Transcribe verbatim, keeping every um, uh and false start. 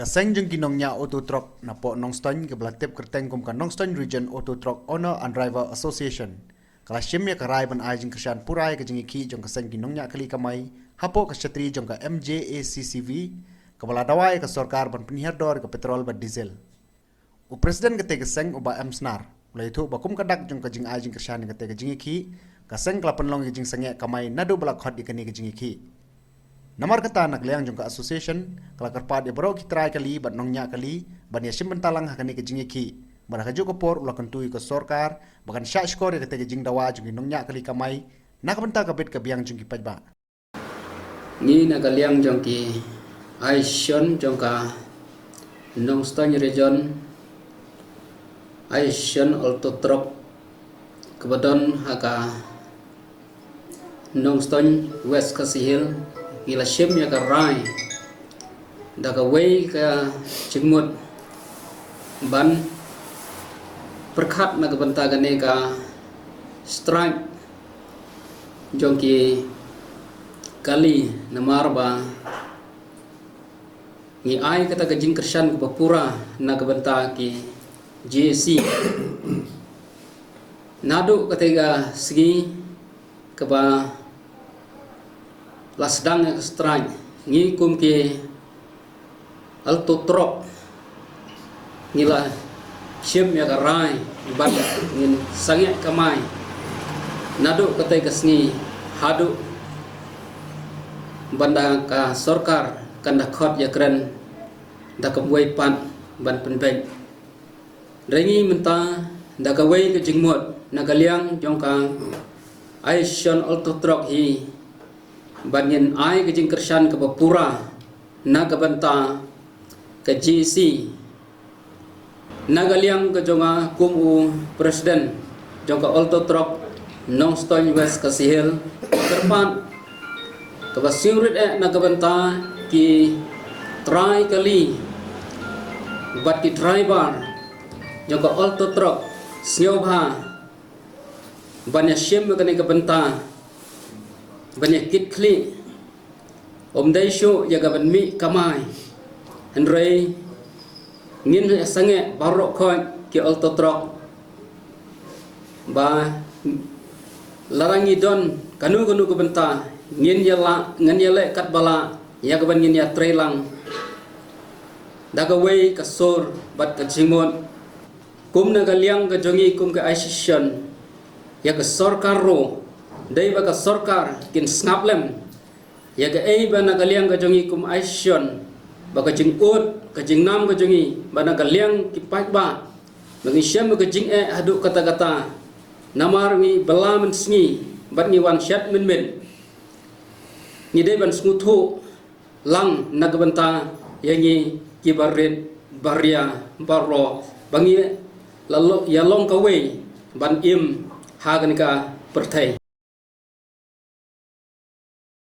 Ka seng jong ki nongñiah auto truck na poh Nongstoiñ, kaba la tip kyrteng kum ka Nongstoiñ Region Auto Truck Owner and Driver Association, ka la shim ïa ka rai ban ai jingkyrshan pura ïa ka jingïakhih jong ka seng ki nongñiah kali kamai hapoh ka shatri jong ka M J A C C V, kaba la dawa ïa ka sorkar ban pynhiar dor ïa ka petrol bad diesel. U President katei ka seng, u Bah M Snar, u la ïathuh ba kum ka dak jong ka jingai jingkyrshan ïa katei ka jingïakhih, ka seng ka la pynlong ïa ka jingsangeh kamai naduh ba la khot ïa kane ka jingïakhih. Namar kata, na ka liang jong ka association, ka la kyrpad ïa baroh ki trai kali bad nongñiah kali ban ïashim bynta lang ha kane ka jingïakhih. Bad ha kajuh ka por u la kyntu ïa ka sorkar ba kan shah shkor ïa katei ka jingdawa jong ki nongñiah kali kamai na ka bynta ka bit ka biang jong ki paidbah. Ngi na ka liang jong ki association jong ka Nongstoiñ Region, Association Auto Truck, kaba don ha ka Nongstoiñ, West Khasi Hills, ngi la shim ïa ka rai da kawei ka jingmut ban pyrkhat na ka bynta kane ka strike jong ki kali, namar ba ngi ai kata ka jingkyrshan kaba pura na ka bynta ki J A C. Naduh katei ka sngi kaba la sdang ïa ka strike, ngi kum ki auto truck ngi la shim ïa ka rai ban ngin sangeh kamai naduh katei ka sngi haduh ban da ka sorkar kan da khot ïakren da kawei pat ban pynbeit. Hynrei ngi mynta da kawei ka jingmut na ka liang jong ka Association Auto Truck hi ban ngin ai ka jingkyrshan kaba pura na ka bynta ka J A C. Na ka liang ka jong nga kum u President jong ka Auto Truck Nongstoiñ, West Khasi Hills, kyrpad kaba sngewrit eh na ka bynta ki trai kali bad ki driver jong ka auto truck, sngewbha ban ïashim ïa kane ka bynta ban ïakit khlieh. Ym dei shuh ïa ka ban mih kamai, hynrei ngin ïa sangeh baroh khoit ki auto truck ba lada ngi don kano kano ka bynta ngin ïa lah, ngin ïa leh katba lah ïa ka ban ngin ïatrei lang da kawei ka sur bad ka jingmut. Kum na ka liang ka jong ngi kum ka association, ïa ka sorkar ruh dei ba ka sorkar kin sngap lem ïa kaei ba na ka liang ka jong ngi kum association, ba ka jingud ka jingnam ka jong ngi ba na ka liang ki paidbah ba ngi shem ka jingeh haduh katta katta. Namar ngi bylla mynsngi bad ngi wan shet mynmiet, ngi dei ban sngewthuh lang na ka bynta ïa ngi ki barit baria baroh ba ngi la lo-, ïa long kawei ban im ha kane ka pyrthei.